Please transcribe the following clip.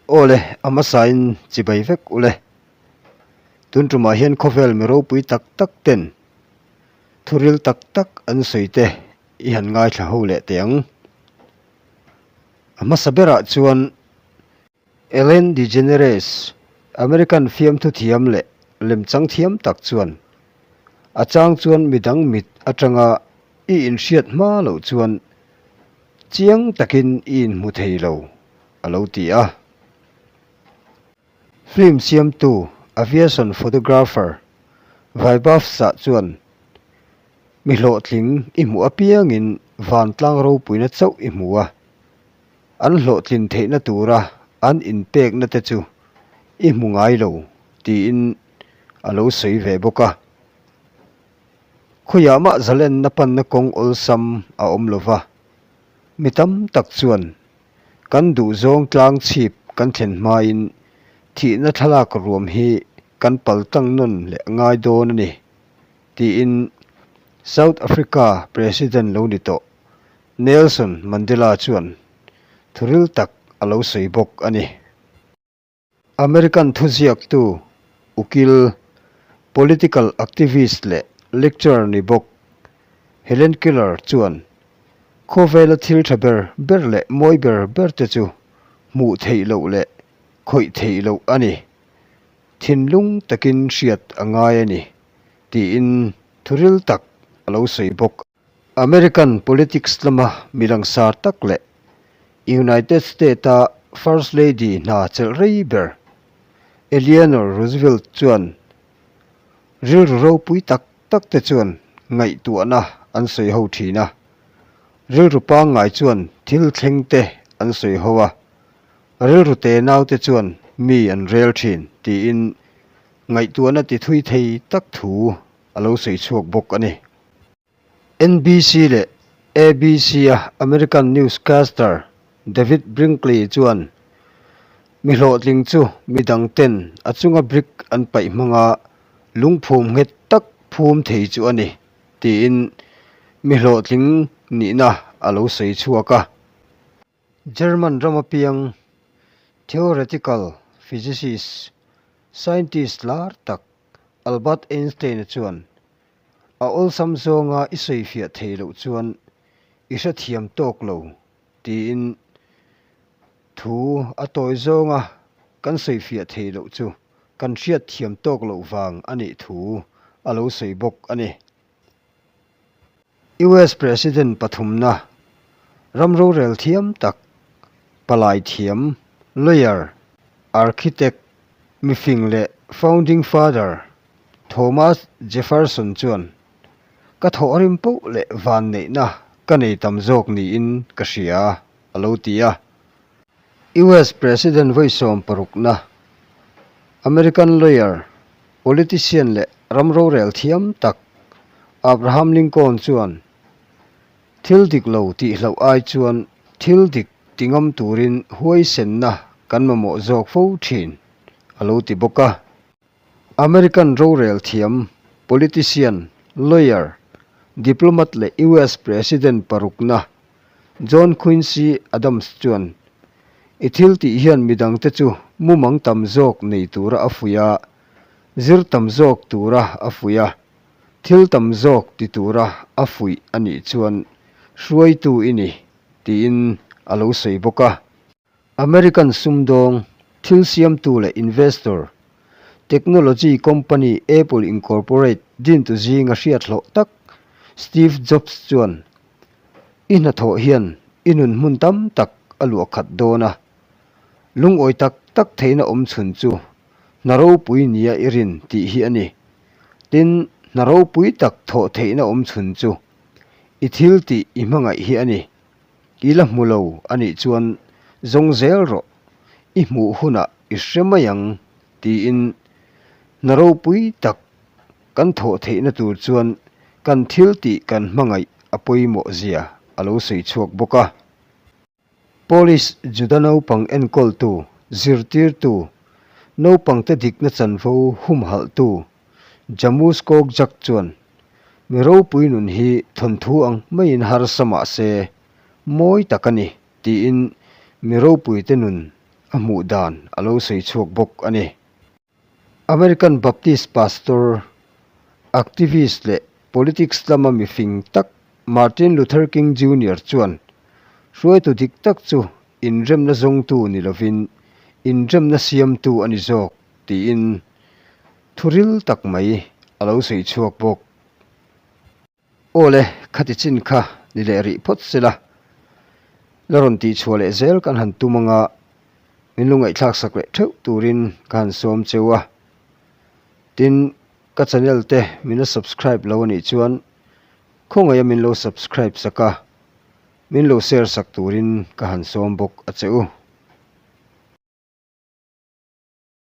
Aw le, a hmasain chibai vek u le. Tun tumah hian khawvel mi ropui tak tak ten thuril tak tak an sawi te i han ngaithla ho leh teh ang. A hmasa berah chuan Ellen DeGeneres, American fiamthu thiam leh lemchang thiam tak chuan a chang chuan midang mit atanga i inhriat hma loh chuan chiang takin i inhmu thei lo a lo ti a. Film siamtu aviation photographer Vaibhav Shah chuan mi hlawhtling i hmuh apiangin vantlang ropuina chauh i hmu a, an hlawhtlin theihna tura an inpekna te chu i hmu ngai lo tiin a lo sawi ve bawk a. Khawiah mah zalenna panna kawng awlsam a awm lova, mi tam tak chuan Kan duhzawng tlang chhip kan thlen hmain thihna thlalak ruam hi kan pal tlang nawn leh a ngai dawn a ni, tiin South Africa President lo ni tawh Nelson Mandela chuan thuril tak a lo sawi bawk a ni. American thuziaktu, ukil, political activist leh lecturer ni bawk Helen Keller chuan khawvela thil tha ber ber leh mawi ber ber te chu hmuh theih loh leh khawih theih loh a ni. Thinlung takin hriat a ngai a ni, tiin thuril tak a lo sawi bawk. American politics lama mi langsar tak leh United State-a First Lady hna chelh rei ber Eleanor Roosevelt chuan rilru ropui tak tak te chuan ngaihtuahna an sawi ho thin a, rilru pangngai chuan thil thleng te an sawi ho a, rilru te naute chuan mi an rel thin tiin ngaihtuahna ti thui thei tak thu a lo sawi chhuak bawk a ni. NBC leh ABC-a American newscaster David Brinkley chuan mi hlawhtling chu mi dangten a chunga brick an paih hmanga lungphum nghet tak phum thei chu a ni tiin mi hlawhtling nihna a lo sawi chhuak a. German rama piang theoretical physicist, scientist lar tak Albert Einstein-a chuan A awlsam zawnga i sawifiah thei loh chuan i hrethiam tawk lo tiin thu a tawi zawnga kan sawifiah thei loh chu kan hriatthiam tawk loh vang a nih thu a lo sawi bawk a ni. US President pathumna ram rorel thiam tak, palai thiam, lawyer, architect, mifing leh founding father Thomas Jefferson chuan, Ka thawhrim poh leh vanneihna ka nei tam zawk niin ka hria, a lo ti a. US President vawi sawmparukna, American lawyer, politician leh ram rorel thiam tak Abraham Lincoln chuan, Thil dik lo tihloh ai chuan thil dik ti ngam turin huaisenna kan mamawh zawk fo thin, a lo ti bawk a. American rorel thiam, politician, lawyer, diplomat leh US President parukna John Quincy Adams chuan, I thil tih hian midangte chu mumang tam zawk nei tura a fuih a, zir tam zawk tura a fuih a, thil tam zawk ti tura a fuih a nih chuan hruaitu i ni, tiin a lo sawi bawk a. American sumdawng, thil siamtu leh investor, technology company Apple Incorporate dintu zinga hriat hlawh tak Steve Jobs chuan, I hnathawh hian i nun hmun tam tak a luah khat dawn a, lungawi tak tak theihna awm chhun chu hna ropui nia i rin tih hi a ni. Tin, hna ropui tak thawh theihna awm chhun chu i thil tih i hmangaih hi a ni. I la hmu lo a nih chuan zawng zel rawh, i hmuh hunah i hre mai ang tiin hna ropui tak kan thawh theihna tur chuan kan thil tih kan hmangaih a pawimawh zia a lo sawi chhuak bawk a. Polish Juda naupang enkawltu, zirtirtu, naupangte dikna chanvo humhalhtu Jamus Kawkjak chuan, Mi ropui nun hi thawnthu ang maiin harsa mah se, mawi tak a ni, tiin mi ropuite nun a hmuh dan a lo sawi chhuak bawk a ni. American Baptist pastor, activist leh politics lama mifing tak Martin Luther King Junior chuan hruaitu dik tak chu inremna zawngtu ni lovin inremna siamtu a ni zawk tiin thuril tak mai a lo sawi chhuak bawk. Aw le, khati chin kha ni leh rih phawt sela, la rawn tihchhuah leh zel kan han tum anga min lo ngaihthlak sak leh theuh turin ka han sawm cheu a. Tin, ka channel te min la subscribe lo anih chuan khawngaih a min lo subscribe sak a, min lo share sak turin ka han sawm bawk a che u.